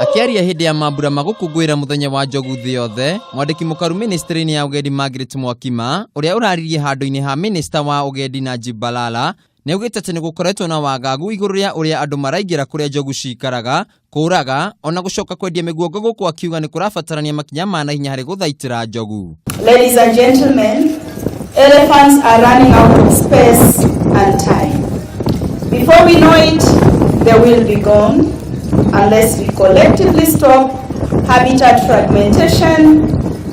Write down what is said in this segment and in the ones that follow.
Akĩaria hĩndĩ ya mambura ma gũkũngũĩra mũthenya wa njogu thĩ yothe, mwandĩki mũkaru ministry-inĩ ya ũgendi Margaret Mwakima, ũrĩa ũraririe handũ-inĩ ha minista wa ũgendi Najib Balala, nĩ augĩte atĩ nĩ gũkoretwo na wagagu igũrũ rĩa ũrĩa andũ maraingĩra kũrĩa njogu cikaraga, kũraga, ona gũcoka kwendia mĩguongo gũkũ akiuga nĩ kũrabatarania makinya ma naihenya harĩ gũthaitĩra njogu. Ladies and gentlemen, elephants are running out of space and time. Before we know it, they will be gone unless we collectively stop habitat fragmentation,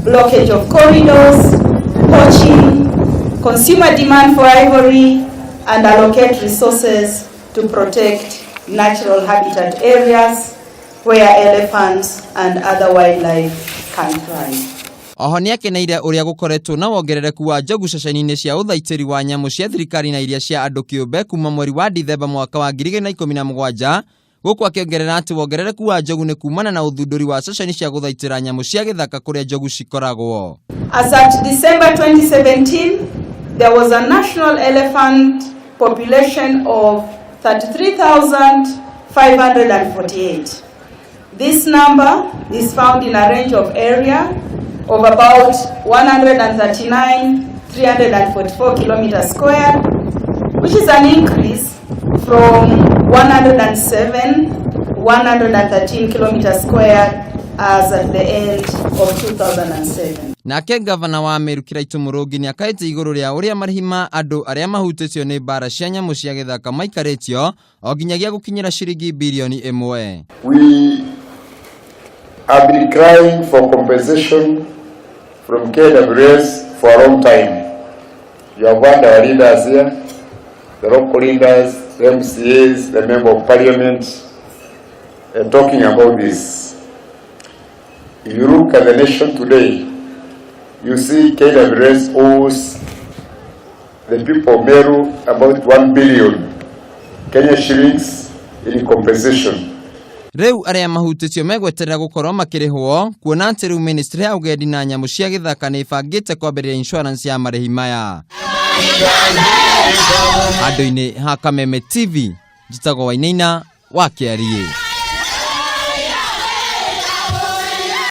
blockage of corridors, poaching, consumer demand for ivory, and allocate resources to protect natural habitat areas where elephants and other wildlife can thrive. Oho nĩakeneire ũrĩa gũkoretwo na wongerereku wa njogu ceceni-inĩ cia ũthaitĩri wa nyamũ cia thirikari na iria cia andũ kĩũmbe kuma mweri wa Dithemba mwaka wa 2017, gũkũ akĩongerera atĩ wongerereku wa njogu nĩ kumana na ũthundũri wa ceceni cia gũthaitĩra nyamũ cia gĩthaka kũrĩa njogu cikoragwo. As at December 2017, there was a national elephant population of 33,548. This number is found in a range of area of about 139,344 kilometers square, which is an increase from 107,113 kilometers square as at the end of 2007. Nake gavana wa Meru Kiraitu Murungi nĩ akaĩte igũrũ rĩa ũrĩa marĩhi ma andũ arĩa mahutĩtio nĩ mbara cia nyamũ cia gĩthaka maikarĩtio o nginyagia gũkinyĩra ciringi birioni 1. We have been crying for compensation from KWS for a long time. You have heard our leaders here, the local leaders, the MCAs, the member of parliament, talking about this. If you look at the nation today, you see KWS owes the people of Meru about 1 billion Kenya shillings in compensation. Rĩu arĩa mahutĩtio megweterera gũkorwo makĩrĩhwo kuona atĩ rĩu ministry ya ũgendi na nyamũ cia gĩthaka nĩ ĩbangĩte kwambĩrĩria insurance ya marĩhi maya. Handũ-inĩ ha Kameme TV, njĩtagwo Wainaina wa Kĩariĩ.